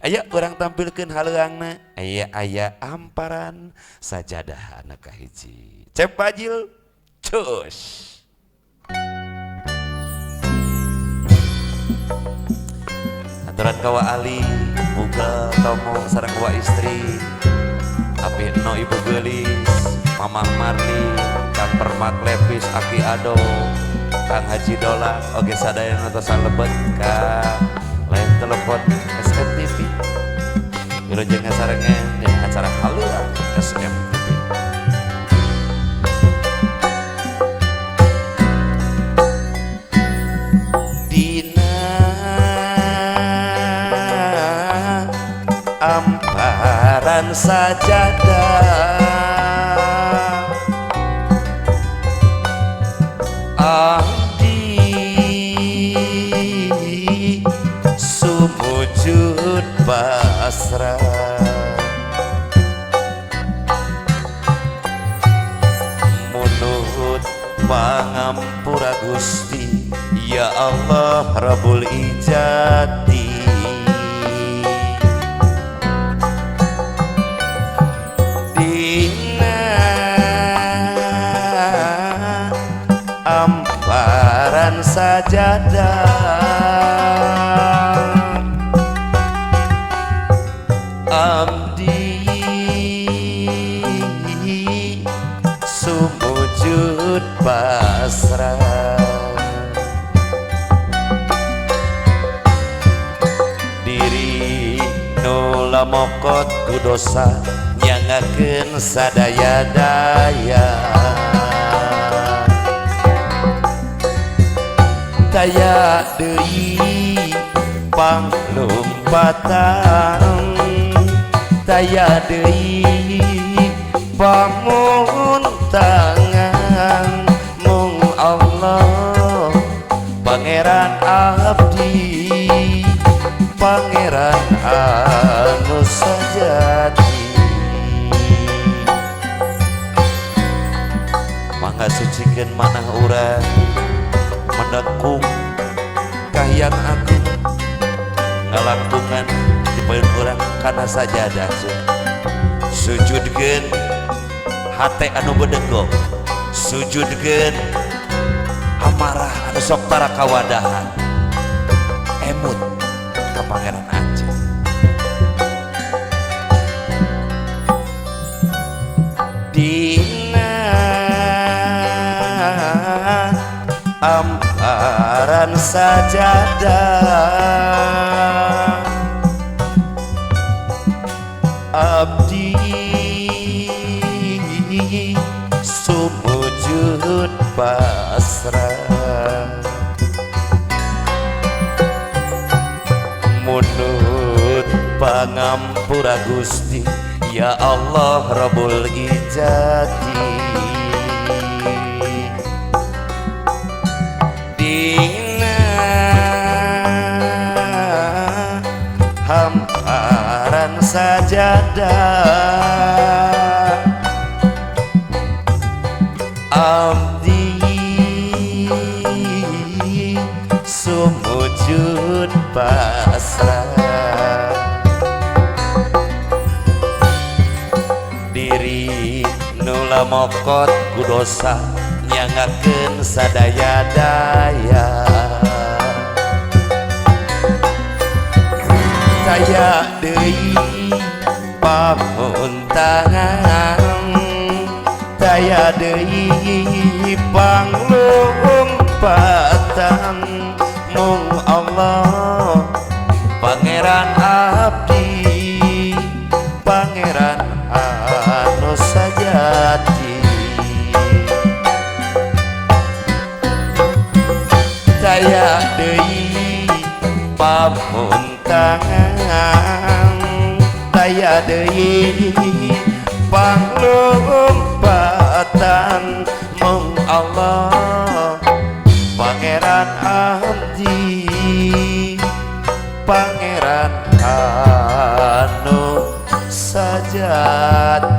Aya urang tampilkeun haleuangna. Aya aya amparan sajadah anu kahiji. Cep Bajil cus. Aturan ka Wa Ali, Mugel, Tomo sareng wa istri, Abi Eno Ibu Geulis, Mamah Marli, Kang Permak Lepis, Aki Ado, Kang Haji Dola, oge sadayana tos salebet ka line telepon SMTV. Wilujeng ngasarengan dina acara Haleuang SMTV. Dina amparan sajadah abdi sumujud pasrah munut pangampura Gusti ya Allah Rabbul Ijati. Dina amparan sajadah abdi sumujud pasrah diri nu lamokot ku dosa nyangakeun sadaya daya daya deui panglumpatan daya deui pamuntangan mung Allah Pangeran abdi Pangeran anu sajati. Mangga sucikeun manah urang mendekung kahiyang agung ngalangkungan dipeun urang kana sajadah sujudkeun hate anu bedegong sujudkeun amarah anu sok tara kawadahan emut ka Pangeran Anjeun. Dina amparan sajadah abdi sumujud pasrah munut pangampura Gusti ya Allah Rabbul Ijati. Dina hamparan sajadah abdi sumujud pasrah diri nu lamokot ku dosa nyangakeun sadaya daya daya deui pamuntangan daya deui panglumpatan mung Allah Pangeran abdi Pangeran anu sajati daya deui pamuntangan daya deui panglumpatan mung Allah Pangeran abdi Pangeran anu sajati.